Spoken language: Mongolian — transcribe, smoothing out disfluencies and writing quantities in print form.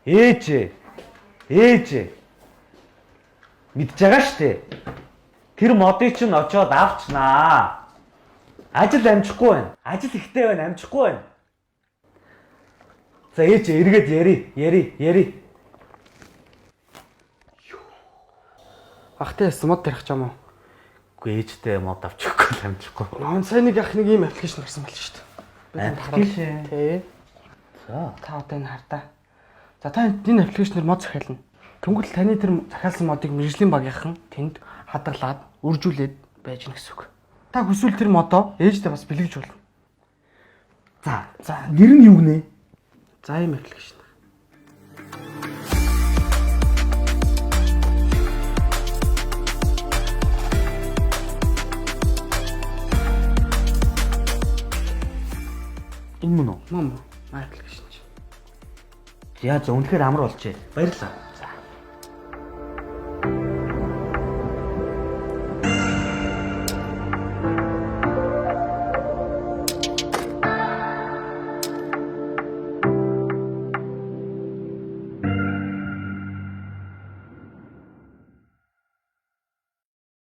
Ээж. Ээж. Мэдж байгаа штэ. Тэр модыг чинь очиод авчнаа. Ажил амжихгүй байна. Ажил ихтэй байна, амжихгүй байна. За ээж эргээд яри, яри, яри. Ах тэ мод тарих ч юм уу? Үгүй ээжтэй мод авч өгөхгүй л амжихгүй. Нон сайн нэг ах нэг ийм application гарсан байл шүү дээ. Application? Тий. За. Та одоо энэ хар та. За та энэ application-ээр мод захиална. Тэнгүүтэл таны тэр захиалсан модыг мэргэжлийн багийнхан тэнд хадгалаад үржүүлээд байж гэнэ гэсэн үг. Та хүсвэл тэр модоо ээжтэй бас бэлгэлж болно. За. За. Нэр нь юу гинэ? За ийм application. Энэ мөн үү? Мөн мөн. Application чи. Яа за үнэхээр амар болжээ. Баярлалаа.